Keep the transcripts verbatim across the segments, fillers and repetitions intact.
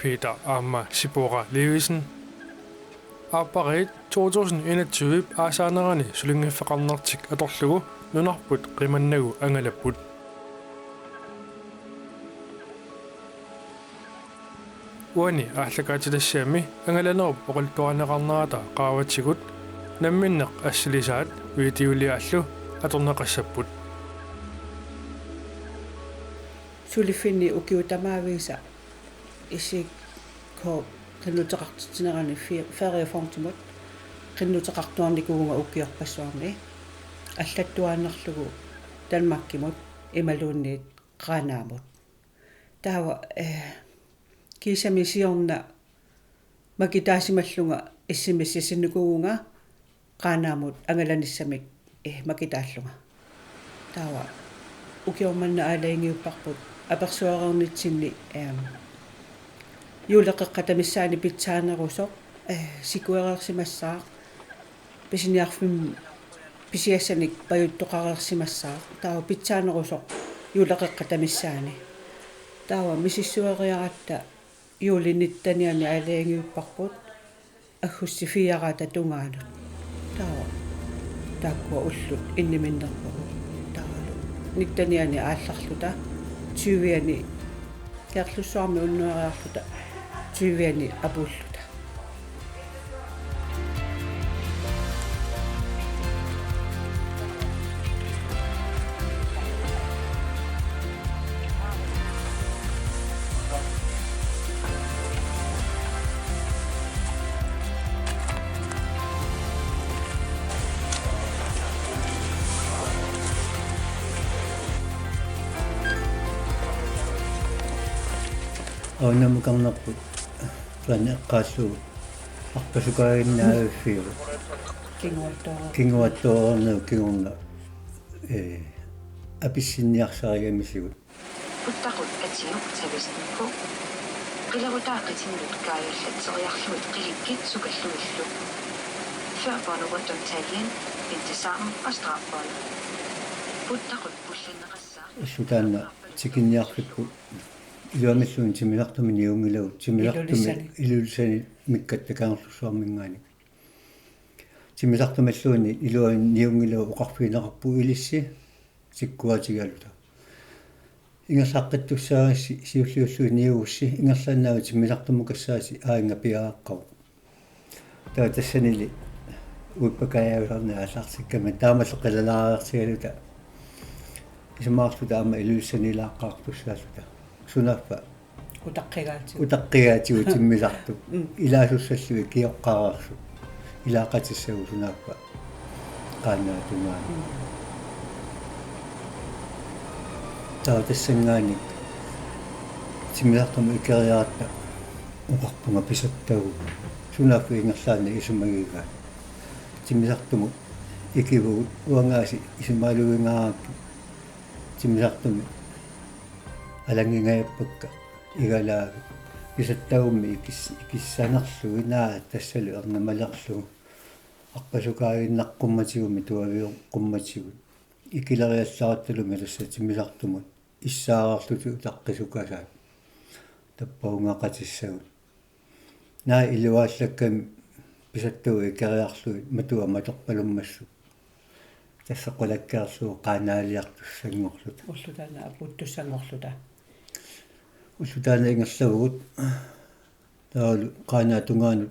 Peter aamma Sipora Levesen. Aappariit to tusind enogtyve aasaanerani sulinngiffeqarnertik atorlugu nunarput qimannagu angalapput. Uani aallakaatitassiami angalanerup oqaluttuarineqarnerata qaavatigut namminneq assilisaat videoliaallu atorneqassapput. Suliffinni ukiut tamaavisa isikkoq qinnuteqartitsinerani fe-, feriefonden-imut qinnuteqartuarnikuuvunga ukiorpassuarni allattuaannarlugu Danmarkimut imaluunniit Qaanaamut. Taava, eh, kiisami siorna makitaasimallunga S M S-isinnikuuvunga Qaanaamut angalanissamik, eh, makitaallunga. Taava ukioq manna aalajangiupparput apersuereernitsinni, ehm, juleqeqqata missaani pitsaanerusoq, eh, sikuereersimassaaq, pisiniarfimmi pisiassanik pajuttoqareersimassaaq, taava pitsaanerusoq juleqeqqata missaani. Taava misissueriaratta juuli nittenianni aalajangiupparput aggustip fire-ata tungaanut. Taava taakkua ullut inniminnerpagut. Taavalu nittenianni aallarluta, tyvianni Kangerlussuarmi unnuariarluta, tyvianni apuulluta. Aunnamukarnarput, taanna eqqaallugu arpasukaaginnaviffiuvoq. Kinguattooreerneq. Kinguattooreerneq kingorna, ee, apissinniarsarigamisigut. Puttaqut atiup tavisten på. Qilerutaa qitinnut kaajallatseriarlugit qilikkit sukallugillu. Før bånd rykker taljen, bind det sammen og stram båndet. Puttaqut pullanneqassaaq. Assut taanna tikinniarfipput. Iluamilluunniit timmisartumik niunngilagut, timmisartumik Ilulissani. Ilulissani mikkatta Kangerlussuarminngaanniit. Timmisartumilluunniit iluamik niunngilagut oqarfigineqarput ilissi tikkuatigaluta. Ingerlaqqittussaagassi siulliullugit niuussi ingerlaannaq timmisartumukassaasi aajuna piareeqqavoq. Taava tassanili uippakajausarni aallartikkami taamatut qilalaareertigaluta. Isumaqarluta aamma Ilulissaniilaaqqaartussaalluta. Sunaaffa Utaqqigaatigut. Utaqqigaatigut timmisartut. Mm. Ilaasussallugit kioqqareersut. Ilaaqatissagut sunaaffa Qaanaap tungaanut. Mm. Taava tassanngaanniit timmisartumut ikeriaratta oqarpunga pisattagut. Sunaaffa ingerlaannaq isumagigaat. Timmisartumut ikivugut uangaasiit isumaalugingaarakku timmisartumik alanngingajappakka igalaagit. Pisattagummi ikis-, ikissanerlugit naak tassalu ernamalerlugu. Arpasukaaginnaqqummatigummi tuaviuqqummatigut. Ikileriallarattalumi tassa timmisartumut issaareerlutik utaqqisukasaat. Tappavunngaqatissagut. Naak iluaallakkami pisattagut ikeriarlugit matua matorpalummassuk. Tassa qulakkeerlugu Qaanaaliartussanngorluta. Ulloq taanna apuuttussanngorluta. Ulloq taanna ingerlavugut. Taavalu Qaanaap tungaanut.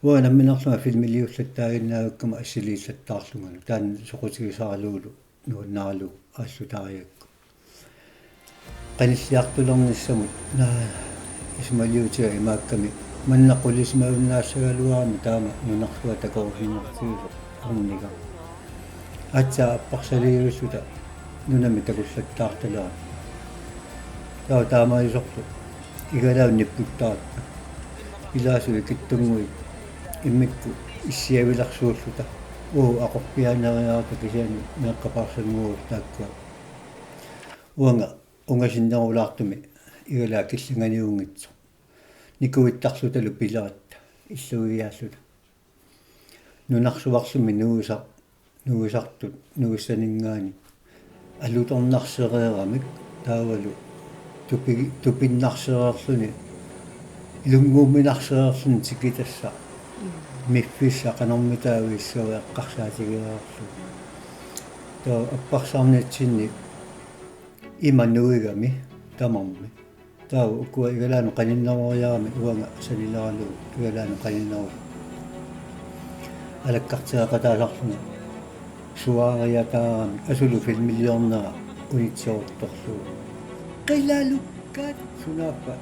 Uanga nammineerlunga filmiliullattaaginnavikkama assiliillattaarlungalu. Taanna soqutigisaralugulu nuannaralugu aallutariakku. Qanilliartulernissamut naak isumaliutiga imaakkami manna qulisimavimmi naassagaluarami taama nunarsuaq takorusunngortigisoq ornigaq. Aatsaat apparsaliivilluta nunami takullattaartalerami. Taava taamaajusorlu igalaap nipputtaarta. Ilaasut ikittunnguit immikkut issiavilersuulluta. Uu, aquppiaaneriarta kisianni meeqqat paarsannguuvoq taakkua. Uanga ungasinnerulaartumik igalaap killinganiunngitsoq. Nikuittarlutalu pileratta illugiiaalluta. Nunarsuarlumi nuisa-, nuisartut nuissaninngaanniit alutornarsereeramik taavalu tupi-, tupinnarsereerluni Ilunnguuminarsereerluni tikitassaq. Miffissaq qanormitaava issuaga eqqarsaatigereerlugu. Taava apparsaarnitsinni ima nuigami tamarmi. Taava ukua igalaanut qaninneroriarami uanga sanileralugu igalaanut qaninnerusoq. Alakkarteqataasarluni suaariataarami asulu filmiliornera unitseruttorlugu. Qilalukkat sunaaffa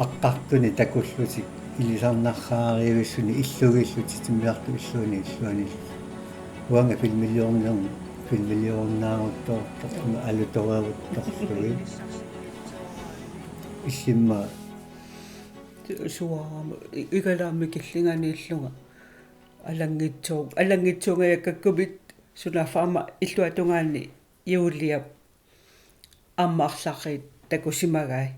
aqqartunik takullutik ilisarnarraarivissunik illugiillutik timmisartut illuanni illuanni. Uanga filmiliornerni filmiliornaaruttortorlunga alutoreeruttorlugit. Illimmi suaarama igalaammi killinganiillunga alanngitsuup alanngitsuungajakkakkumit sunaaffa aamma illuatungaani Juliap aamma arlaqqiit takusimagai.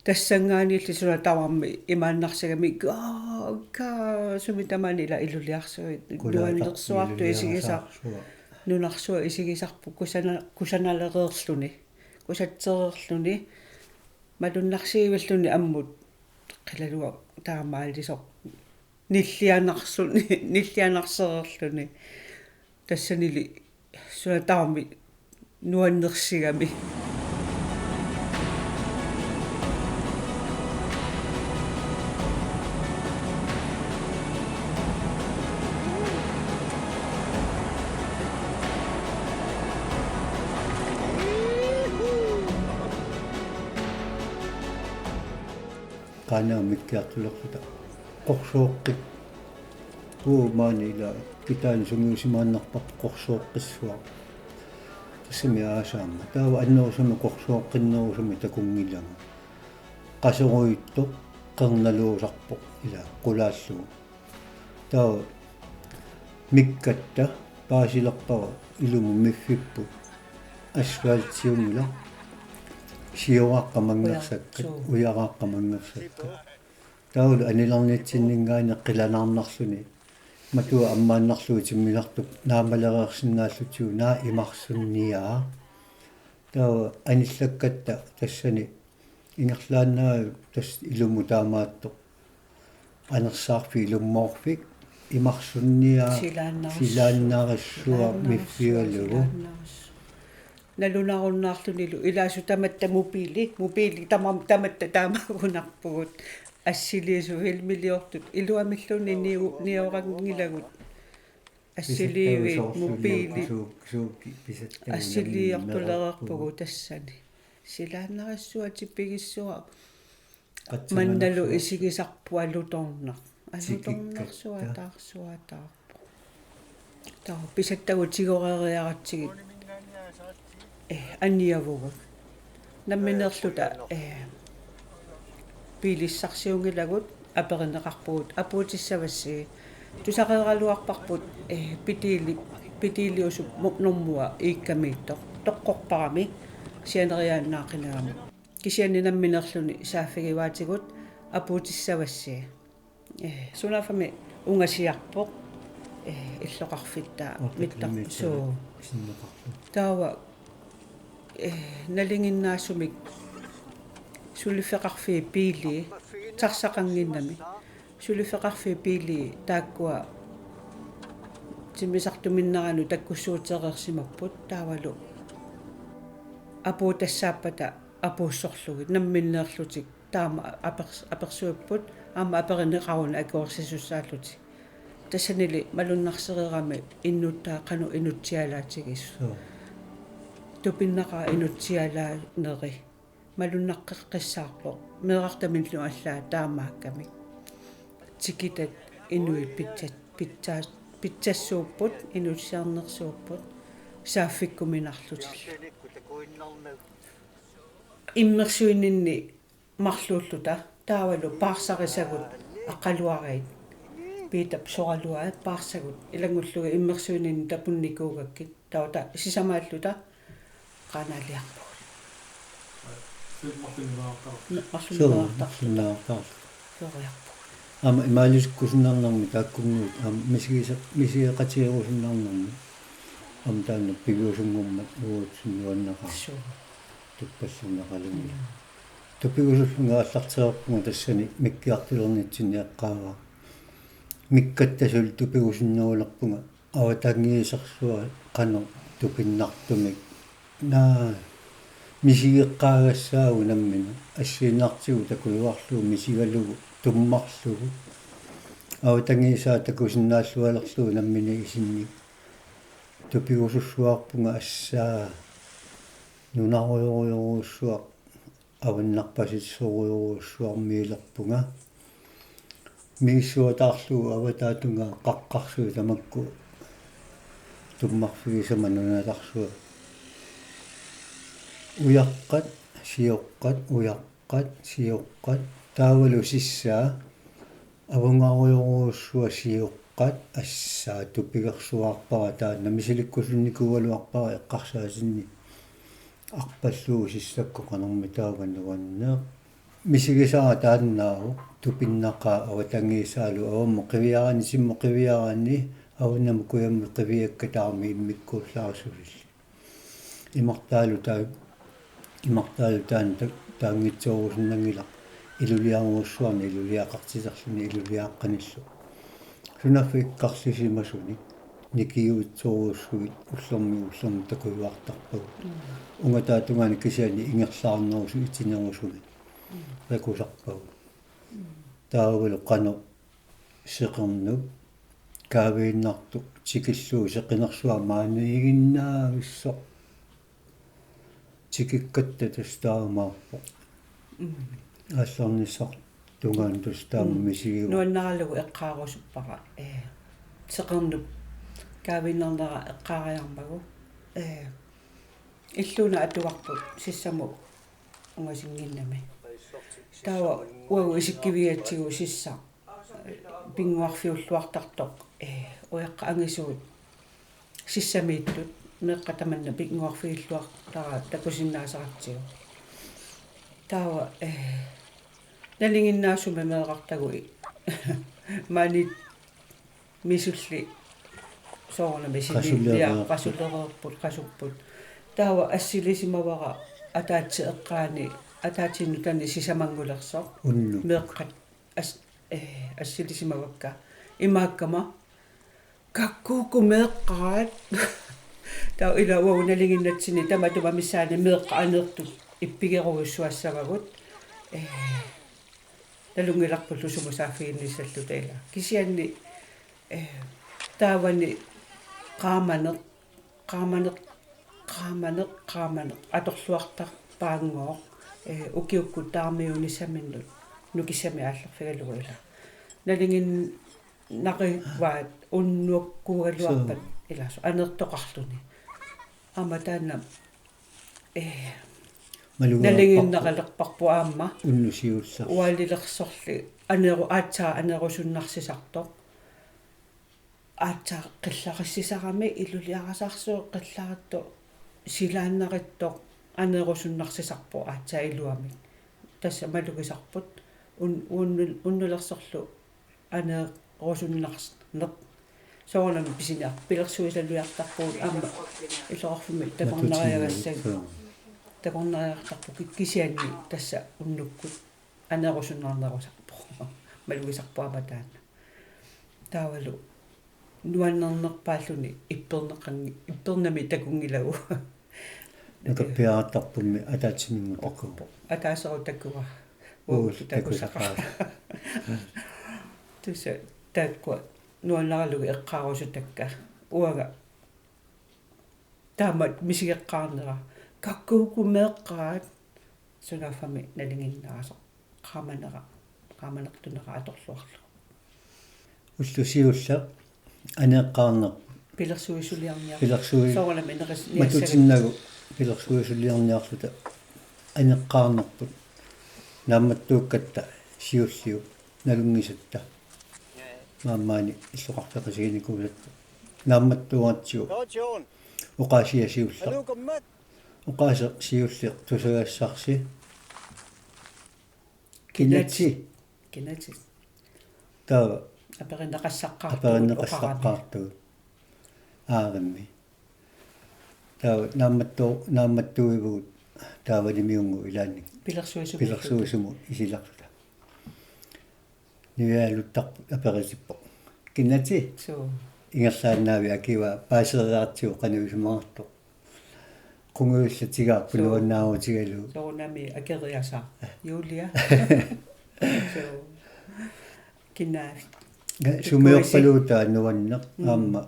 Tassanngaanniilli suna tamarmi imaannarsigami kaa kaa sumi tamaani ila iluliarsuit. Kulaata nuannersuartut isigisar iluliarisarsuaq. Nunarsuaq isigisarput kusana kusanalereerluni. Kusatsereerluni. Malunnarsiivilluni ammut qilaluaq taamaalisoq nillianarsun nillianarsereerluni. Tassanili suna tamarmi nuannersigami. Qaanaamikkiartulerluta qorsooqqik. Uu maani ila kitaani sungiusimaannarparput qorsooqqissuaq. Tassami aasaammat. Taava annerusumik qorsooqqinnerusumik takunngilagut. Qasoruittoq qernaluusarpoq ila qulaallugu. Taava mikkatta paasilerpara ilumut miffipput asfaltiunngilaq sioraqqat manngersakkat, ujaraq, suu, ujaraq manngersakkat. Taavalu anilernitsinninngaanniit qilanaarnarluni. Matua ammaannarlugu timmisartup naamalereersinnaallutigu naak imarsunniaa. Taava anillakkatta tassani ingerlaannaq tassa ilumut taamaattoq. Anersaarfik ilummoorfik imarsunniaa silaannaris-, silaannarissuaq silaannarissuaq miffigalugu. Silaannaris-. Nalunarunnaarlunilu ilaasu tamatta mobiili, mobiili tamam-, tamatta taamaagunarpugut. Assiliisut filmiliortut iluamilluunniit niu-, nioranngilagut. Assiliivik, pisattavisoorluni mobiili. Suuk-, suuk-, pisattavisoorluni assiliiortulereerpugut tassani. Silaannarissuaq tipigissuaq. Mannalu isigisarput alutornaq. Alutornarsuaq tikikkatta. Taarsuaq taarpoq. Taava pisattagut tigoreeriaratsigit. Eh, aniavugut. Nammineerluta, eh, biilissarsiunngilagut aperineqarpugut apuutissavassi. Tusareeraluarparput, eh, pitiili-, pitiiliusup mo-, normua iikkamiittoq. Toqqorparami sianeriaannaaqinagami. Kisianni nammineerluni saaffigivaatigut apuutissavassi. Eh, sunaaffami ungasiarpoq, eh, illoqarfitta. Orta mittar-, kilometer suu. Sinneqarpoq. Taava, eh, nalinginnaasumik suliffeqarfiit biilii, taxaqannginnami. Suliffeqarfiit biilii taakkua timmisartuminneranut takkussuutereersimapput taavalu apuutassaappata apuussorlugit namminneerlutik taama apers-, apersuipput aamma aperineqaruni akuersisussaallutik. Tassanili malunnarsereerami innuttaaq qanoq inutsialaatigisoq. Suu. Tupinnaqaaq inutsialaaneri. Malunnaqqeqqissaarpoq. Meerartaminnilu allaat taamaakkamik. Tikitat inuit pitsa-, pitsa-, pitsassuupput, inutsiarnersuupput, saaffikkuminarlutillu. Immersuininni marluulluta, taavalu paarsarisagut aqqaluarait. Piitap soraluaat paarsagut, ilanngullugit immersuininni tapunnikuugakkit, taava ta-, sisamaalluta, qaanaaliarpugut. Marlunniartarluta. Suu, marlunniartarluta. Marlunniartarluta. Sooriarpugut. Aamma imaalisikkusunnarnermi taakkunnguit, aamma misigisa-, misigeqatigerusunnarnermi. Aamma taanna piviusunngormat uagut sunnuannaqaaq. Suu. Tuppallernaqalunni. Mm. Tupigusullunga aallartereerpunga tassani mikkiartulernitsinni eqqaavara. Mikkatta suli tupigusunnerulerpunga avatangiisersuaq qanoq tupinnartumik. Naa, misigeqqaagassaagut nammineq, assigiinnartigut takujuarlugu misigalugu tummarlugu. Avatangiisaa takusinnaallualerlugu nammineq isinnik. Tupigusussuarpunga assaa nunarujorujorujussuaq avannarpasissorujorujussuarmiilerpunga. Misissuataarlugu avataatungaa qaqqarsuit tamakku tummarfigisama nunatarsua. Ujaqqat, sioqqat, ujaqqat, sioqqat. Taavalu sissaa. Avungarujorujussuaq sioqqat assaa tupigersuarpara taanna misilikkusunnikuugaluarpara eqqarsaatinni arpallugu sissakkut qanormi taava nuanneq. Misigisara taannaavoq tupinnaqaaq avatangiisaalu avammut qiviarani, simmut qiviarani, avannamut kujammut qiviakka taama immikkuullaarsusilli. Imartaalu taa-, imartaalu taanna ta-, taanngitsoorusunnanngilaq iluliarujussuarni iluliaqartiterluni iluliaqqanillu. Sunaaffa ikkarlisimasunik nikiuitsoorujussuit ullormiit ullormut takujuartarpagut. Mm. Ungataatungaani kisianni ingerlaarnerusut itinerusumik. Mm. Takusarpagut. Mm. Taavalu qanoq seqernup kaaviinnartoq tikillugu seqinersuaq maaniiginnaavissoq. Tikikkatta tassa taamaappoq. Mm. Aallarnissaq tungaanut tassa taama. Mm. Misigivoq. Nuannaralugu eqqaarusuppara. Ee, seqernup kaaviinnarnera eqqaariarmagu. Ee, illuuna atugarput sissamut ungasinnginnami. Taava uagut isikkivigatsigu sissaq pinnguarfiulluartartoq, ee, ujaqqat angisuut sissamiittut, meeqqat tamanna pinnguarfigilluartaraat takusinnaasaratsigu. Taava, ee, nalinginnaasumik meerartagut maani misulli soorunami sinilia. Qasulereerput. Qasulereerput, qasupput. Taava assilisimavara ataatsip eqqaani, ataatsip nutani sisamanngulersoq. Unnuk. Meeqqat as-, ee, assilisimavakka. Imaakkama: "Kakkuuku meeqqat?" Taava ila uagut nalinginnatsinni tamatuma missaani meeqqat aneertut ippigerujussuassavagut. Ee, nalunngilarpullu sumut saaffiginnissalluta ila. Kisianni, ee, taavani qaamaneq, qaamaneq, qaamaneq, qaamaneq atorluartarpaanngooq, ee, ukiukkut taarmiuunissaminnut nukissamik aallerfigalugu ila. Nalinginnarivaat unnukkuugaluarpat. Suu. Ilaasoq aneertoqarluni. Aamma taanna, ee, malugaarparput. Nalinginnarilerparput aamma. Unnuk siulleq. Ualilersorli aneru-, aatsaat aneerusunnarsisartoq. Aatsaat qillarissisarami iluliarasarsuup qillarittoq silaannarittoq aneerusunnarsisarpoq aatsaat iluamik. Tassa malugisarput un-, unnu-, unnulersorlu aneerusunnarneq. Soorunami pisiniarput, pilersuisaluartarpugut aamma illoqarfimmi takornariagassat. Matutinnagu, suu. Takornariartarput ki-, kisianni tassa unnukkut aneerusunnarnerusarpoq. Malugisarpoq aamma taanna. Taavalu nuannernerpaalluni ipperneqangi-, ippernami takunngilagut. Nukappiarartarpummi ataatsiminnut takuvoq. Ataaseq takuvoq. Uagut takusaqaaq. Takusaqaaq. Tassa taakkua nuannaralugu eqqaarusutakka. Uanga taama misigeqqaarnera. Kakkuuku meeqqat? Sunaaffami nalinginnaasoq. Qaamanera, qaamanertunera atorluarlugu. Ulloq siulleq aneeqqaarnerput. Pilersuisuliarniarluta. Pilersui-, soorunami neris-, niassagatta. Matutinnagu pilersuisuliarniarluta aneqqaarnerput. Naammattuukkatta siulliup nalunngisatta. Maani illoqarfeqatiginikuusatta. Naammattuuratsigu. Oqaasia siulleq. Oqaaseq siulleq tusagassarsi. Kinatsi. Kinatsi. Taava. Aperineqassaqqaartugut. Aperineqassaqqaartugut. Aarimmi. Taava naammattu-, naammattuivugut taavanimiunnguit ilaanni pilersuisumut pilersuisumut isilerluta. Nuiaaluttarput aperisippoq: Kinnati? Suu. Ingerlaannavit? Akivaa paaseriaratsigu qanoq isumaqartoq. Qungujulligaarput. Suu. Nuannaarutigalugu. Soorunami akeriasaaq. Julia. Suu. Kinaasut. Sumiorpaluutaa nuanneq. Mm. Aamma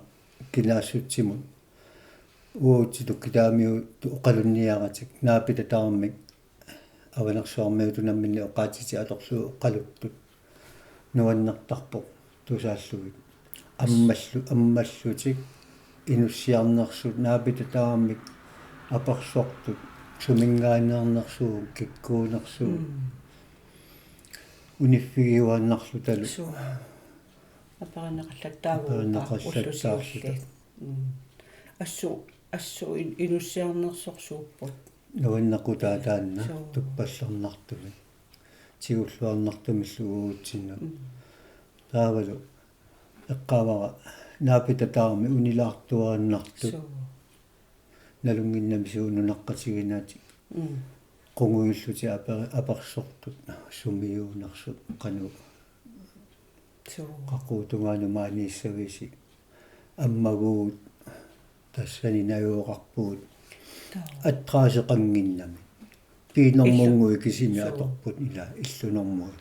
kinaassutsimut. Uagutsitut kitaamiutut oqalunniaratik, naapitaq tamarmik avanersuarmiutut namminneq oqaatsitik atorlugit oqaluttut. Nuannertarpoq tusaallugit. Ammallu-, ammallutik inussiarnersut, naapitaq tamarmik apersortut, suminngaanneernersugut, kikkuunersugut. Mm. Uniffigiuaannarlutalu. Suu. Aperineqallattaarluta. Aperineqallattaarluta. Ullusiulli. Mm. Assut, assut in-, inussiarnersorsuupput. Nuannaqutaa taanna. Suu. Tuppallernartumik. Tigulluarnartumillu uagutsinnut. Mm. Taavalu eqqaavara naapitaq tamarmik unilaartuaannartut. Suu. Nalunnginnami suut nunaqqatiginaatik. Mm. Qungujullutik aper-, apersortut, sumiuunersut, qanoq. Suu. Qaqugu tungaanut maaniissavisi. Ammaguut tassani najugaqarpugut. Taava. Adresseqannginnami. Piinermunnguit kisimi. Suu. Atorput ila illunermut.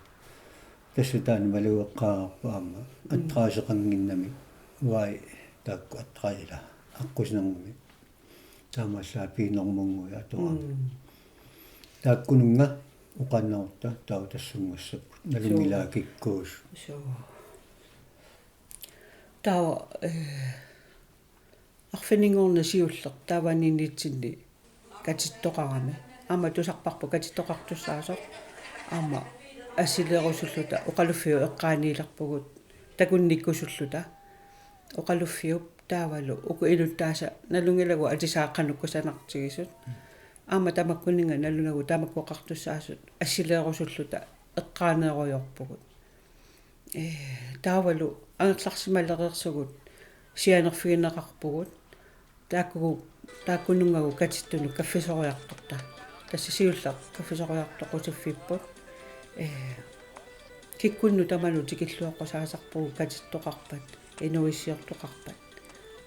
Tassa taanna malugeqqaarpoq aamma. Mm. Adresseqannginnami. Uai taakku adresse ila. Aqqusinermumi. Taamaallaat piinermunnguit atoraat. Mm. Taakkununnga oqaannarutta taava tassunngassapput. Nalunngilaat. Suu. Kikkuusut. Suu. Taava, eh, arfininngorneq siulleq taavaniinnitsinni katittoqarami. Aamma tusarparput katittoqartussaasoq. Aamma assileerusulluta oqaluffiup eqqaaniilerpugut takunnikkusulluta. Oqaluffiup taavalu uku inuttaasa nalunngilagut atisaat qanoq kusanartigisut. Aamma tamakkuninnga nalunagu tamakku oqartussaasut assileerusulluta eqqaaneerujoorpugut. Ee, taavalu angerlarsimalereersugut sianerfigineqarpugut. Taakkugu-, taakkununngalu katittunut kaffisoriartorta. Tassa siulleq kaffisoriartoqqusiffippoq. Ee, kikkunnut tamanut tikilluaqqusaasarpugut katittoqarpat, inuuissiortoqarpat.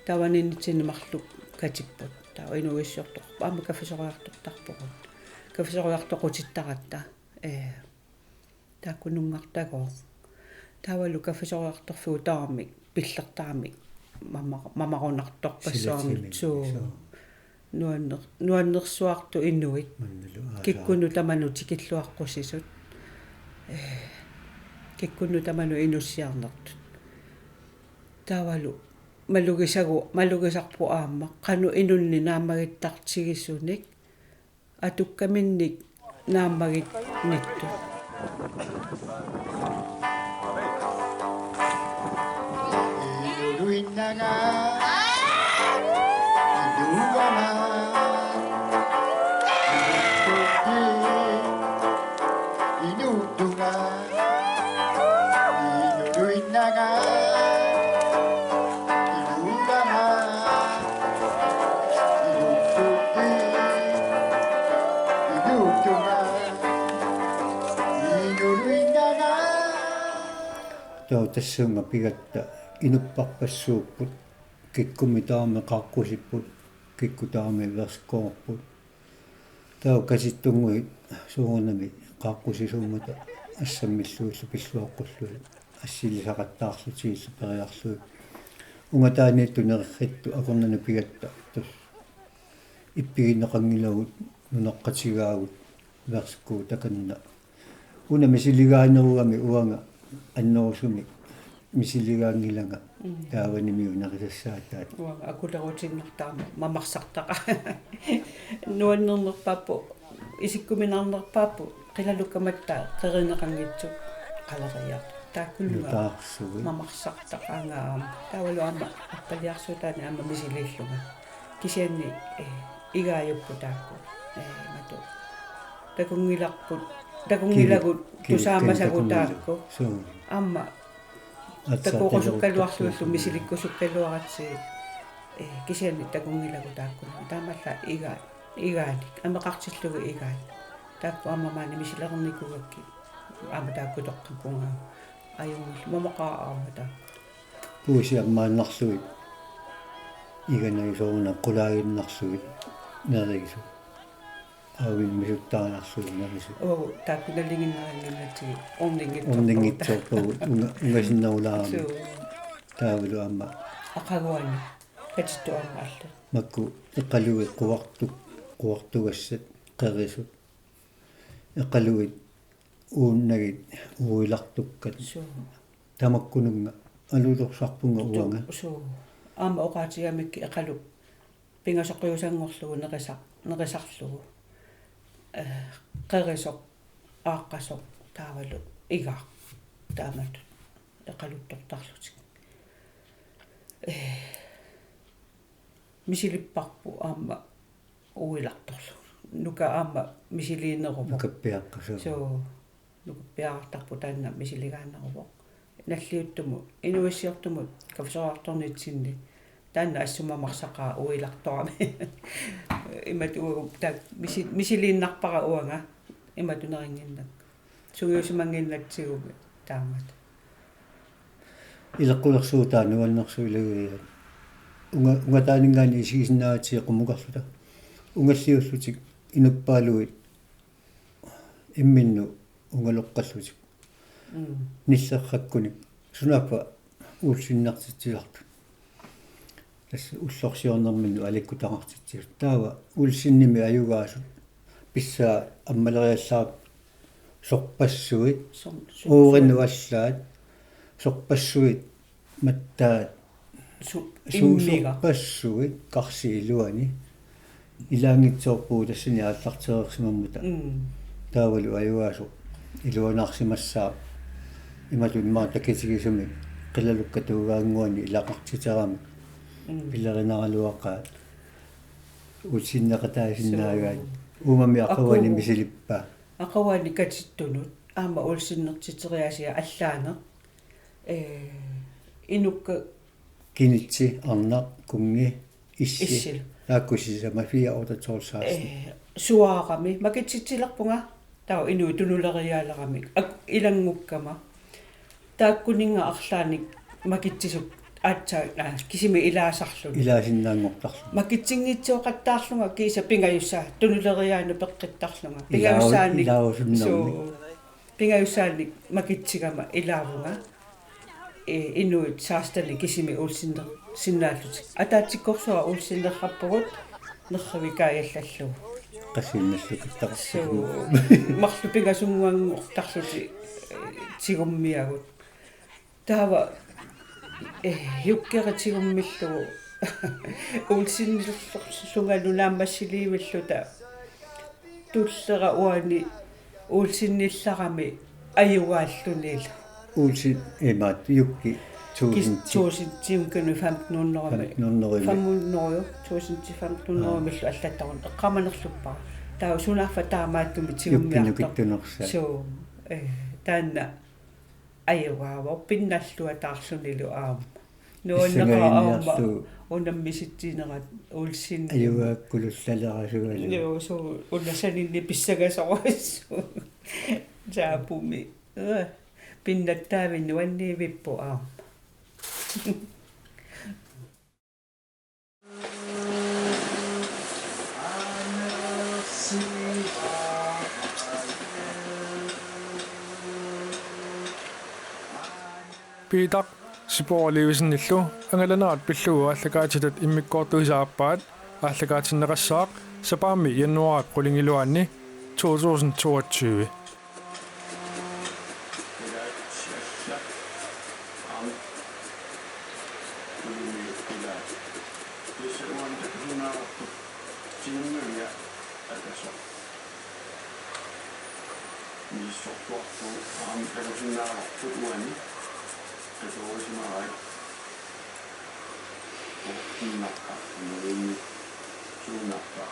Taavaniinnitsinni marluk katipput. Taava inuuissiortoqarpat aamma kaffisoriartortarpugut. Kaffisoriartoqutittaratta. Ee, taakkununngartagooq. Taavalu kaffisoriartorfiup tamarmik pillertaramik mama-, mamarunartorpassuarnik. Silasiminnik, suu. Suu. Nuanner-, nuannersuartut inuit. Mannalu aasaartut. Kikkunnut tamanut tikilluaqqusisut. Ee, kikkunnut tamanut inussiarnertut. Taavalu malugisagu-, malugisarput aamma qanoq inunnik naammagittartigisunik atukkaminnik naammaginnittut. Taava tassunga pigatta inupparpassuupput, kikkummik tamarmik qaaqqusipput, kikkut tamarmik versikkoorput. Taava katittunnguit soorunami qaaqqusisuummata assammilluillu pilluaqqullugit assilisaqattaarlutigillu periarlugit. Ungataaniittut nerittut akornanni pigatta tassa ippigineqanngilagut nunaqqatigaagut versikkuutakanna. Una misiligaanerugami uanga annerusumik misiligaanngilanga. Mm. Taavanimiut nerisassaataat. Uanga akulerutiinnartarama mamarsartaqaaq. Nuannernerpaappoq, isikkuminarnerpaappoq, qilalukkamatta qerineqanngitsut qaleriartoq. Taakkununnga. Nutaarsuit. Mamarsartaqaanga aamma. Taavalu aamma appaliarsuutaani aamma misiliillunga. Kisianni, eh, igaajupput taakku. Eh, matu. Takunngilarput, takunngilagut. Kivi-, kivikkanik tusaamasagut takunngilagut. Taakku. Suu. Aamma. Aatsaat takorusuukkaluarlugillu takorusuukkaluarlugillu. Misilikkusuukkaluaratsigit. Eh, kisianni takunngilagut taakkununnga. Taamaallaat igaat. Igaanik, ameqartillugit igaanik. Taakku aamma maani misilernikuugakkit. Aamma taakku toqqippunga. Ajunngilaq mamaqaaq aamma taakku. Puusi ammaannarlugit. Iganajusooruna qulaaginnarlugit. Nerisu. Aavin misuttaanarlugit nerisu. Oo, taakku nalinginnarinnginnatsigit. Orninngitsoorpagut. Orninngitsoorpagut. Unga-, ungasinnerulaarami. Suu. Taavalu aamma. Aqaguani. Katittuarnaallu. Makku eqalui quartuk, quartugassat, qerisut. Eqaluit uunnagit uuilartukkat. Suu. Tamakkununnga alutorsarpunga uanga. Suu. Aamma oqaatigamikkit eqalu pingasoqiusanngorlugu nerisa-, nerisarlugu. Eh, qerisoq, aaqqasoq, taavalu igaaq. Taamatut eqaluttortarlutik. Eh, misilipparput aamma uuilartorlugu. Nuka aamma misiliineruvoq. Nukappiaqqasoq. Suu, nukappiarartarpoq taanna misiligaanneruvoq. Nalliuttumut, inuiassiortumut, kaffisoriartornitsinni. Taanna assut mamarsaqaaq uuilartorami. Imatut uagut taak misi-, misiliinnarpara uanga. Imatut nerinnginnakku. Sungiusimannginnatsigu taamatut. Ileqqulersuutaa nuannersuut ilagigaat. Unga-, ungataaninngaanniit isigisinnaagatsigu qummukarluta. Ungalliullutik inuppaaluit imminnut ungaloqqallutik. Mm. Nillerrakkunik. Sunaaffa Olsennertitsisartut. Tassa ullorsiornerminnut alikkutaqartitsisut. Taava Olsenimit ajugaasut. Pissaa ammaleriallaarput sorpassuit. Som-, som-, uurinut allaat. Sorpassuit mattaat. Su-, su-, immiga. Sorpassuit karsi iluani. Ilaanngitsoorpugut tassani aallartereersimammata. Mm. Taavalu ajugaasoq iluanaarsimassaaq. Imatut immaqa takitigisumik qilalukkat tuugaannguani ilaqartiteramik. Mm. Pilerinaraluaqaat. Olsenneqataasinnaagaat. Suu. Uumami aqaguani. Aqagu-, misilippaa. Aqaguani katittunut. Aamma Olsennertiteriaasia allaaneq. Eh, inukka Kinitsi, arnaq, kunngi, issi. Issi. Taakku sisamat fire, otte, tolv, seksten. Eh, suaarami. Makitsitsilerpunga. Taava inuit tunuleriaaleramik. Ak-, ilanngukkama. Taakkuninnga arlaannik makitsisut aatsaat, aa, kisimi ilaasarluni. Ilaasinnaanngortarluni. Makitsinngitsoortarlunga kiisa pingajussaa tunuleriaanut peqqittarlunga. Ilaavu-, pingajussaannik. Ilaavusunnermi. Suu. Pingajussaannik makitsigama ilaavunga. Eh, inuit seksten kisimi Olsenner-, sinnaallutik. Ataatsikkorsua Olsennerrappugut nerrivikajallallugu. Qassiinnallukittaqarlugu. Suu, marluk pingasunnguanngortarlutik, eh, tigummiagut. Taava, eh, Jukkeri tigummillugu Olsenillerlunga nunaammassiliivilluta. Tullera uani Olsenillerami ajugaallunilu. Olsen imaat Jukki tusind. Kis-, tusind, Jukki femten hundrede. Femten hundrede. Fem hundrede, tusind femten hundrede. Aa. Millu allattarun. Eqqaamanerluppara. Taava sunaaffa taamaattumik tigummiartoq. Jukki nukittunersaa. Suu, eh, taanna ajugaavoq pinnalluataarlunilu aamma. Nuanneqaaq aamma pissangaginniarlugu. Unammisitsinerat Olsen. Ajugaakkulullalerasungalu. Joo, suu, una saninni pissangasorujussuuvoq. Saapumi. Eh, pinnattaavinni nuanniivippoq aamma. Piitaq Sipoor Olivsenillu angalanerat pillugu aallakaatitat immikkoortuisa aappaat aallakaatinneqassaaq sapaammi januaarip qulingiluaanni to tusind toogtyve. Misissortuartugut aamma takusinnaavarput uani. Takuusimavai. Oqqiinnarpa, nuinni, suunnarpa.